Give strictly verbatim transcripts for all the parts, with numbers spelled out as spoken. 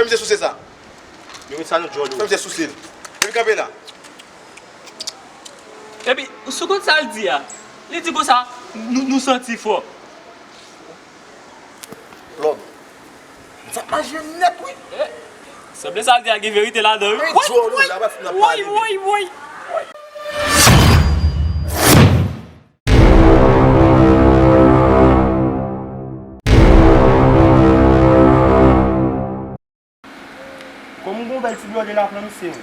Fèm se souse sa. Yo met sa nan djòl yo. Fèm se souse l. Epi kanpe la. Epi, sou konn sa l di a? Li di konsa, nou, nou santi fò. Lòd. Sa mache nèt, wi. Eh, sanble sa l di a gen verite ladan, wi. Woy, woy, woy, woy, woy. Kòm ou gon bèl ti blòdè la pran misye wi.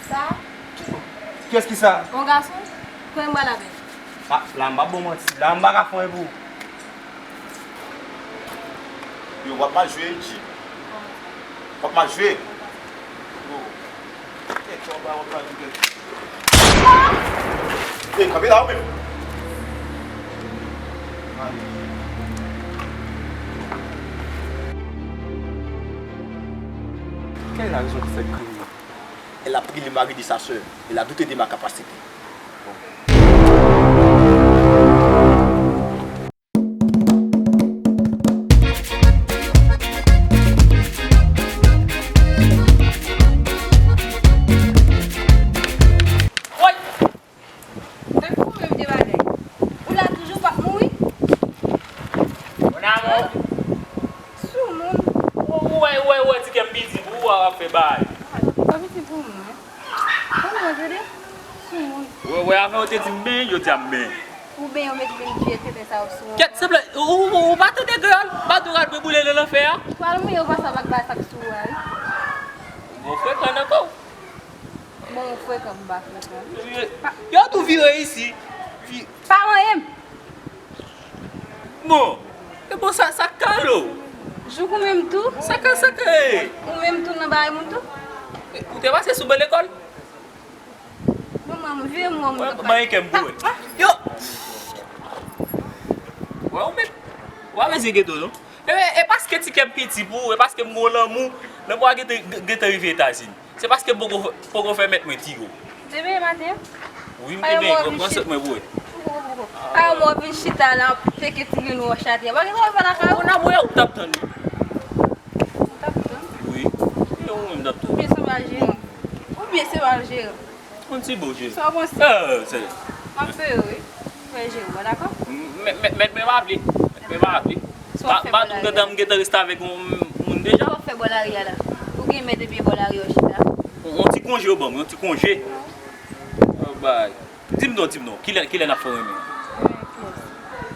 Sa? Kiyès ki sa? Yon gason? Kwen m pral avè l. Ah, la m pa bon manti. La m pa ka fè anyen pou ou. Yo, w ap mal jwe, G. W ap mal jwe. Yo. Ey, kanpe la ou menm. Quelle est la raison de cette crise? Elle a pris le mari de sa sœur. Elle a douté de ma capacité. Woy! Tankou ou menm de bagay. Ou la toujou, ou p ap mouri? Mon amour. Soumoun. Ou wè, ou wè, ou wè ti kè m piti pou ou, w ap fè bagay. Ah, ou pa piti pou mwen. Kòman w tande? Soumoun. Ou wè, ou wè, avan yo te di m ben, yo di a m ben. Ou ben, yo met ben vye tenten sa yo sou ou. Kèt, sanble, ou, ou, ou pa tande gran, pa tou rad mwen boule nan lanfè a? Pral mouye, ou pa sa, pa sa k sou ou a, wi. Bon, frekan nan kò w. Bon, ou frekan, m pa frekan. Yo tou vire isi. Pa manyen m. Bon, e bon, sa, sa k kale w? Jouk ou menm tou? Sa ka, sa ka, e? Ou menm tou nan bagay moun tou? Ou te pase sou ban lekòl? Manman, vire m wè moun nan. Manyen kè m pou wè. Yo! Wè ou menm. Ou pa bezwen geto non. E, e paske ti kè m piti pou ou, e paske m gon lanmou, lanmou a gentan, gentan rive Etazini. Se paske m poko, poko fè mèt mwen tire w. Demen maten? Wi, m te benyen, pran sèt mwen pou wè. Poko, poko. Pa yon mò vin chita la, feke tire nou wòch atè. Pa gen sa w fè lakay ou? Ou nan mwen, ou t ap tann wi. Ou t ap tann? Wi. E ou menm t ap tann. Oubyen se maljeran. Oubyen se maljeran. Yon ti bo je. Sa w panse? Ah, se. M ap peye w, wi. Frè Jero, dakò? Mèt, mèt, mèt mwen pa vle. Mèt mwen pa vle. Sa w ap fè bò lari a? Pa tou gentan, m gentan reste avèk yon moun deja. Sa w ap fè bò lari a la? Ou gen mèt epi bò lari a w chita? Yon, yon ti konje yo ban m, yon ti konje. Oh, bay. Di m non, di m non. Kilè, kilè n ap fè renmen?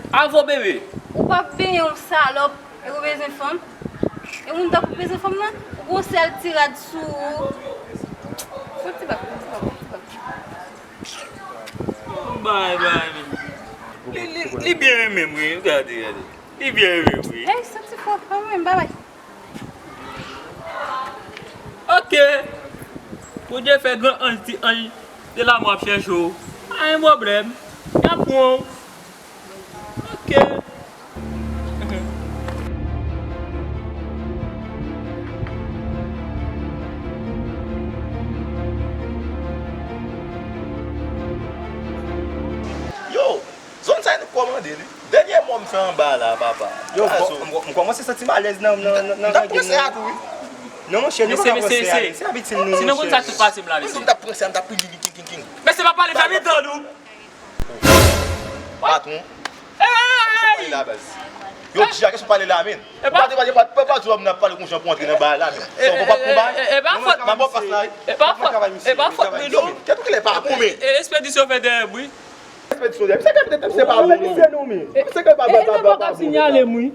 Avè w, bebe. Ou p ap benyen yon salòp. E ou bezwen fanm? E moun tankou bezwen fanm nan? Ou gon sèl ti rad sou ou. Fon ti bak, fon ti bak, fon ti bak. Bay, bay, men. Li, li, li byen renmen m, wi. Gade, gade. Li byen renmen m, wi. Hey, santi fò, pa mwen, babay. Ok. Bondye fè gran anj, ti anj de lanmò ap chèche w. Pa gen pwoblèm. Y ap pran w. Ok. Yo, zòn sa e nou k kòmande li. Dènye mò m fè anba la, papa. Yo, m kò-, m kò-, m kòmanse santi m alèz nan, nan, nan, nan, nan game nan. Non, monchè, nou pa ka pran sè a, se abitid nou, monchè. Si nou konn sa k sot pase m la, mesye. Mwen di w m t ap pran sè a, m t ap ri li, king, king, king. Mesye, pa pale, fè m tann ou. Patwon. Ey! Yo, Dja, kèso pale la, men? Ou pa te pale, pa, pa, pa di w ap pale konsa pou antre nan bagay la, men. Sa w pa konba? E pa fòt, e pa fòt, e pa fòt li non. Kèt ou ki lè pa bon, men. E espedisyon fè dèyè bri. Espedisyon dèyè. Se kèt tèt, se pa bon, non, men. Se kèt pa bon, pa bon, pa bon.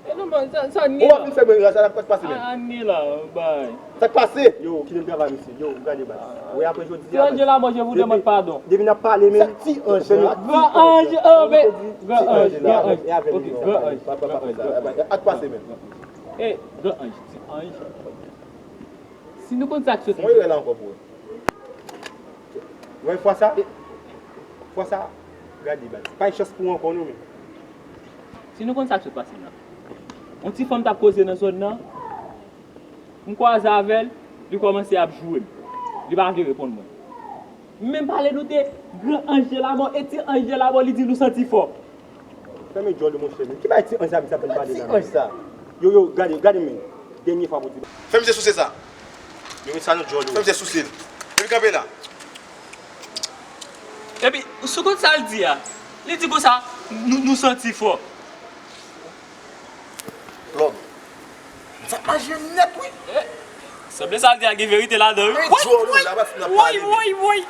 E non, man, sa, sa ni la. Ou pa fin fè mwen raza la, kòt pase, men. A, ni la, bay. Sa k pase? Yo, kite m travay, mesye. Yo, gade baz. Wi, apre jodi a, baz. Ti anj la, manje, vous demande pardon. Depi n ap pale, men. Ti anj la. Gran anj, oh, men. Gran anj, gran anj. Ok, gran anj. Ak pase, men. Eh, gran anj, ti anj. Si nou konn sa k sot. Mwen, la ankò pou ou. Wè, fwa sa, fwa sa, gade, baz. Pa gen chans pou ou ankò, non, men. Si nou konn sa k sot pase m la. Yon ti fanm t ap koze nan zòn nan. M kwaze avè l, li kòmanse ap joure m. Li pa vle reponn mwen. M menm pale nou de gran anj de lanmò, e ti anj de lanmò, li di nou santi fò. Fèmen djòl ou, monchè. Ki bay ti anj sa, sa ap pale la? Ti anj sa. Yo, yo, gade, gade men. Dènye fwa pou di. Fè misye souse sa. Yo, men sa nou djòl ou. Fè misye souse l. Epi kanpe la. Epi, sou kont sa l di a, li di konsa, nou, nou santi fò. Lòm. Sa mache nèt, wi. Eh, sanble sa l di a gen verite ladan, wi. Woy, woy, woy, woy.